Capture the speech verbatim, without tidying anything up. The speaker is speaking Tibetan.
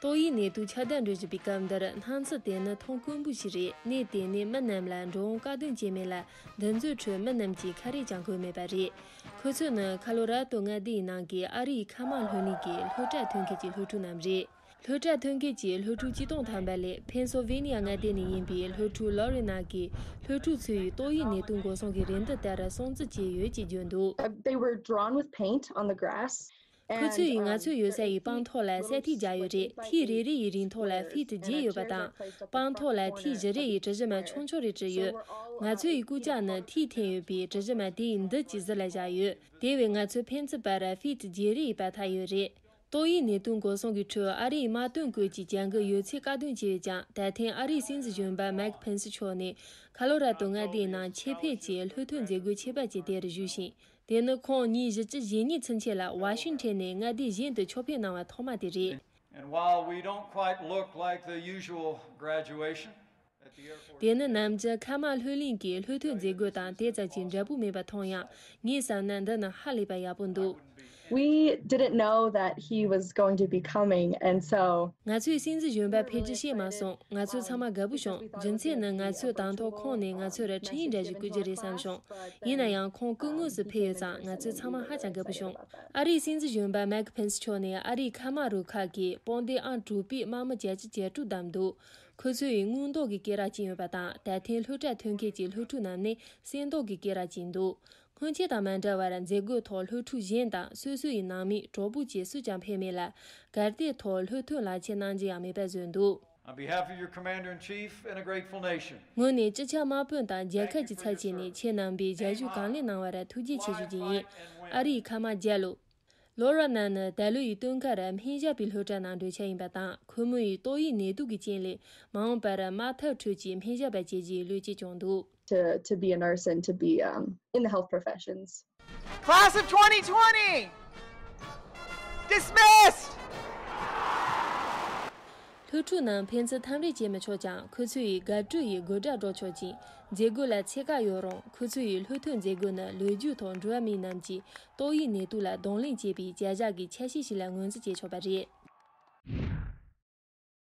ཏོག་དབྱིབས་ནད་དུག་ཁྱབ་གདལ་འགྲོ་བཞིན་པའི་སྐབས་འདིར། སྣང་ཚུལ་དེ་ནི་མཐོང་དཀོན་པོ་ཞིག་རེད། གནས་དེ་ནས་མི་རྣམས་ལ་འགྲོ་འོང་བཀག་སྡོམ་བྱས་མེད་ལ། འདི་ཚོའི་ཁྲོད་མི་རྣམས་ཀྱིས་ཁ་རས་ཀྱང་གོན་མེད་པ་རེད། ཁོ་ཚོ་ནི་ཁ་ལོ་ར་ཏོ་མངའ་སྡེའི་ནང་གི་ཨ་རིའི་མཁལ་མ་ལྷོད་གླིང་གི་སློབ་གྲྭ་ཐོན་མཁན་གྱི་སློབ་ཕྲུག་རྣམས་རེད། སློབ་གྲྭ་ཐོན་མཁན་གྱི་སློབ་ཕྲུག་ཆིག་སྟོང་ཐམ་པ་ལས། ཕེན་སིལ་ཝེ་ནི་ཡ་མངའ་སྡེ་ནས་ཡིན་པའི་སློབ་ཕྲུག་ལོ་རི་ནག་གིས། སློབ་ཕྲུག་ཚོས་ཏོག་དབྱིབས་ནད་དུག་འགོག་སྲུང་གི་རེ་འདུན་ལྟར་སྲུང་བརྩི་བྱས་ཡོད་ཅེས་བརྗོད་འདུག། Uh, they were drawn with paint on the grass. ཁོ་ཚོས་ང་ཚོ་ཡོད་ས་ཡི་སྤང་ཐང་ལ་སྲ་ཐིག་བརྒྱབ་ཡོད་རེད། ཐིག་རེ་རེ་ཡི་རིང་ཐོག་ལ་ཕིཊ་བརྒྱད་ཡོད་པ་དང་། སྤང་ཐང་ལ་ཐིག་བཞི་རེ་ཡི་གྲུ་བཞི་མ་ཆུང་ཆུང་རེ་བྲིས་ཡོད། ང་ཚོ་ཡི་རྐུབ་བཀྱག་ནི་ཐིག་འཐེན་ཡོད་པའི་གྲུ་བཞི་མ་དེའི་མདུན་གྱི་ཟུར་ལ་བཞག་ཡོད། དེ་བས་ང་ཚོ་ཕན་ཚུན་བར་ཕིཊ་བརྒྱད་རེ་ཡི་བར་ཐག་ཡོད་རེད། ཏོག་དབྱིབས་ནད་དུག་འགོག་སྲུང་གི་ཁྲོད་ཨ་རིའི་དམག་དོན་སྐོར་གྱི་བྱ་འགུལ་ཡོད་ཚད་བཀག་སྡོམ་བྱས་ཡོད་ཀྱང་། ད་ཐེངས་ཨ་རིའི་སྲིད་འཛིན་གཞོན་པ་མེག་ཕེན་སི་མཆོག་ནས་ཁ་ལོ་ར་ཏོ་མངའ་སྡེའི་ནང་ཆེད་ཕེབས་ཀྱིས་སློབ་ཐོན་མཛད་སྒོའི་ཆད་པ་བཅད། དེར་བཞུགས་ཤིང་། དེ་ནི་ཁོང་ཉིས་བཞི་བཅུ་ཞེ་གཉིས་ཚུན་ཆད་ལ་ཝ་ཤིང་ཊོན་ནས་མངའ་སྡེ་གཞན་དུ་ཕྱོགས་ཕེབས་གནང་བ་ཐོག་མ་དེ་རེད། And while we don't quite look like the usual graduation, at the airport, དེ་ནི་ནམ་རྒྱུན་མཁལ་མ་ལྷོད་གླིང་གི་སློབ་ཐོན་མཛད་སྒོ་དང་དེ་ཙམ་གྱི་འདྲ་པོ་མེད་པ་མཐོང་ཡང་། ངས་བསམ་ན་འདི་ནི་ཧ་ལས་པ་ཡག་པོ་འདུག། We didn't know that he was going to be coming, and so ང་ཚོས་སྲིད་འཛིན་གཞོན་པ་ཕེབས་རྒྱུ་ཤེས་མ་སོང་། ང་ཚོ་ཚང་མ་དགའ་པོ་བྱུང་། རྒྱུ་མཚན་ནི་ང་ཚོས་དང་ཐོག་ཁོང་ནས་ང་ཚོར་འཕྲིན་ཡིག་འདྲ་ཞིག་བསྐུར་རྒྱུ་རེད་བསམ་བྱུང་། ཡིན་ན་ཡང་ཁོང་སྐུ་དངོས་སུ་ཕེབས་ཡོད་ཙང་། ང་ཚོ་ཚང་མ་ཧ་ཅང་དགའ་པོ་བྱུང་། ཨ་རིའི་སྲིད་འཛིན་གཞོན་པ་མེག་ཕེན་སི་མཆོག་ནས་ཨ་རིའི་མཁལ་མ་རུ་ཁག་གི་དཔུང་སྡེ་ཨང་དྲུག་པའི་དམག་མི་བརྒྱད་ཅུ་གྱ་དྲུག་བདམས་འདུག། ཁོ་ཚོས་དངུལ་མདོག་གི་སྐེ་རགས་བཅིངས་ཡོད་པ་དང་། ད་ཐེངས་སློབ་གྲྭ་ཐོན་མཁན་གྱི་སློབ་ཕྲུག་རྣམས་ནི་སེར་མདོག་གི་སྐེ་རགས་བཅིངས་འདུག། སྔོན་ཆད་དང་མ་འདྲ་བར་མཛད་སྒོའི་ཐོག་སློབ་ཕྲུག་གཞན་དང་སོ་སོ་ཡི་ནང་མི་གྲོགས་པོ་བཅས་སུས་ཀྱང་ཕེབས་མེད་ལ། གར་སྟེགས་ཐོག་སློབ་ཐོན་ལག་ཁྱེར་གནང་རྒྱུ་ཡང་མེད་པ་བཟོས་འདུག། On behalf of your commander in chief and a grateful nation, ངོས་ནས་སྤྱི་ཁྱབ་དམག་དཔོན་དང་རྒྱལ་ཁབ་ཀྱི་ཚབ་བྱས་ནས་ཁྱེད་རྣམ་པས་རྒྱབ་སྐྱོར་གང་ལེགས་གནང་བར་ཐུགས་རྗེ་ཆེ་ཞུ་རྒྱུ་ཡིན། ཨ་རིའི་མཁལ་མ་རྒྱལ་ལོ། ལོ་ར་ན་ནི་ད་ལོ་ཡི་སྟོན་ཁར་སྨན་ཞབས་པའི་སློབ་གྲྭ་ནང་འགྲོ་འཆར་ཡིན་པ་དང་། ཁོ་མོ་ཡིས་ཏོག་དབྱིབས་ནད་དུག་གི་རྐྱེན་ལས་མ་འོངས་པར་དམག་འཐབ་ཁྲོད་ཀྱི་སྨན་ཞབས་པ་བྱེད་རྒྱུའི་བློས་བཅད་བྱུང་འདུག། To, to be a nurse and to be, um, in the health professions. Class of twenty twenty! Dismissed! སློབ་ཕྲུག་རྣམས་ཕན་ཚུན་འཐམ་རེས་བྱེད་མི་ཆོག་ཀྱང་། ཁོ་ཚོ་ཡིས་དགའ་སྤྲོ་ཡི་དགོད་སྒྲ་སྒྲོག་ཆོག་ཅིང་། མཛད་སྒོ་ལ་ཚད་བཀག་ཡོད་རུང་། ཁོ་ཚོ་ཡི་སློབ་ཐོན་མཛད་སྒོ་ནི་ལོ་རྒྱུས་ཐོག་འགྲོ་བ་མི་རྣམས་ཀྱིས་ཏོག་དབྱིབས་ནད་དུག་ལ་གདོང་ལེན་བྱེད་པའི་བྱ་གཞག་གི་ཆ་ཤས་ཤིག་ལ་ངོས་འཛིན་བྱེད་ཆོག་པ་རེད།